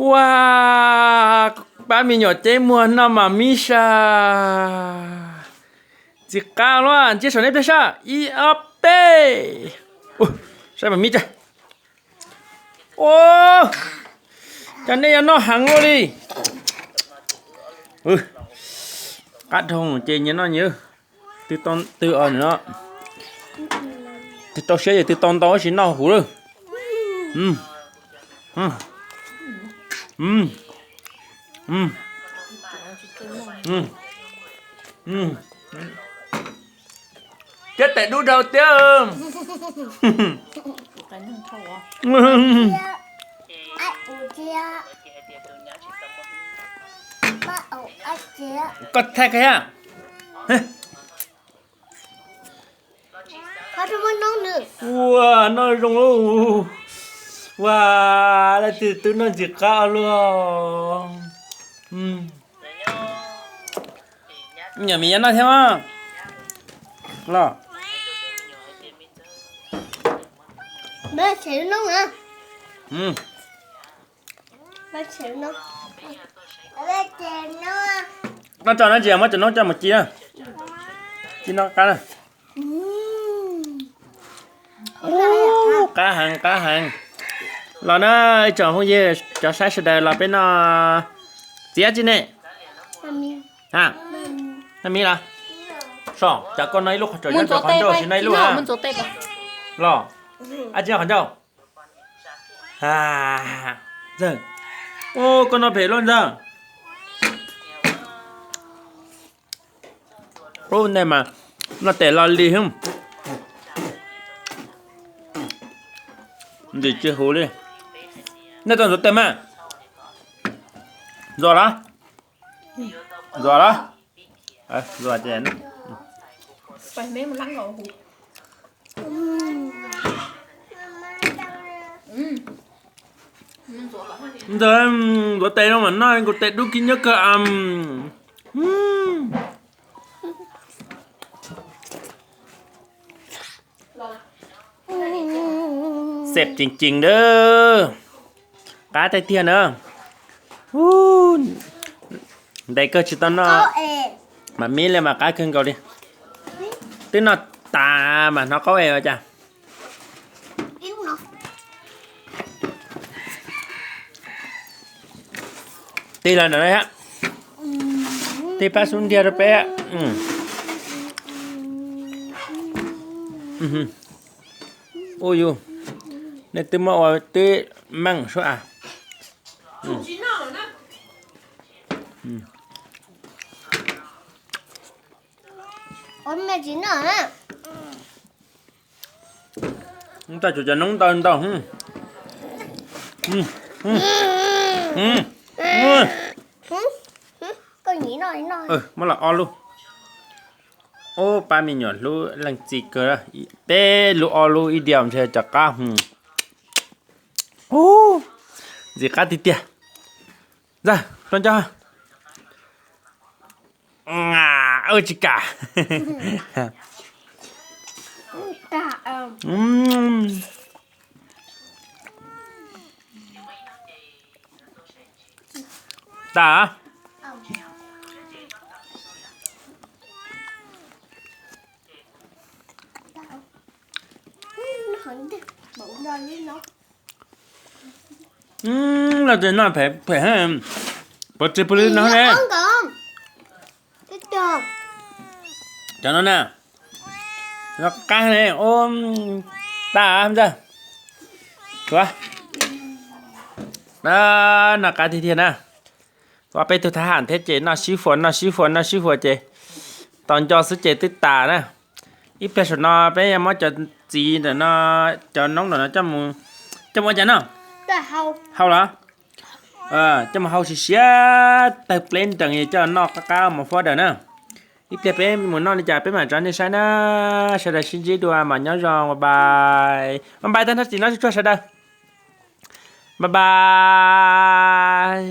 Puag, pab me nyuam ceb muag noj mas mib sab. Ntxim qab luaj, ntsia saum nej pliag sab, ib ob peb. Saib mas mib tsa. Ua, cas nej yuav noj heev ua li. Qab dhau ces nyias noj nyias. Twb tau siab ces twb tau ntau tab sis noj huv lawm. Thiab tes dub dhau tiag. Koj thaij koj thiab. Ua, noj zoo. Ua, leej twg twb noj ntxim qab luaj. Nyuam mis yuav noj thiab los. Noj tso no tsis muab cov noob coj mus ci na. Ci no qab na. Qab heev, qab heev. Los na, ib tsoom phooj ywg, cov saib sawv daws los peb noj txiab tsi ne. Noj mis los? Soj, cas koj noj ib lub qhov tsaus, yog qhov ncauj tsis noj ib lub na. Los, ab tsi qhov ncauj. Ntxawg, koj noj phem luaj ntxawg. Ub, nej mas noj tes lo li. Ntim tsis huv li. Nej tau ntxuav tes mas? Ntxuav los? Ntxuav los? Ntxuav ces ntxawg, ntxuav tes no mas noj kuv tes dub kiag nyob kawg. Xeeb ceev ceev na. Qab tiag tiag na. Ntev kawg tsis tau noj mas mib li mas qab kawg nkaus li. Twb noj tas mas hnov qaub es ua cas. Tig los ntawm no, tig pab xub ntiag rau peb. Ua yus, nej twb muab ua twb meej suab a. Tau tsum cov noob ntau ntau. Muab los ob lub. Ub, pab me nyuam hlub leej txiv kawg, peb lub ob lub ib diav ntshe cov qab. Ub, ntxim qab tiag tiag. Ntxawg, hlob Ncauj, tsis kam. Tas. Los tes noj phem phem, puas tsis pw li no ne? Cov no na, no qab ne, tas ntag. Noj qab tiag tiag na. Ua peb tug thab ham thiab ces noj sib fuas noj sib fuas noj sib fuas ces tau nco xwb ces twb tas na. Ib pliag saum no peb yuav muab cov txiv ntawm no, cov noob ntawm no coj mus ua cas no? Hau los? Coj mus hau siav siav tawg pleb nrees coj noj qab qab mov fuab daws na. Ib pliag peb mus noj li cas peb mam tso nej saib na. Sawv daws sib ntsib dua mas nyob zoo, bye bye. Bye bye tag nrho txiv noob tsuag tsuag sawv daws. Bye bye.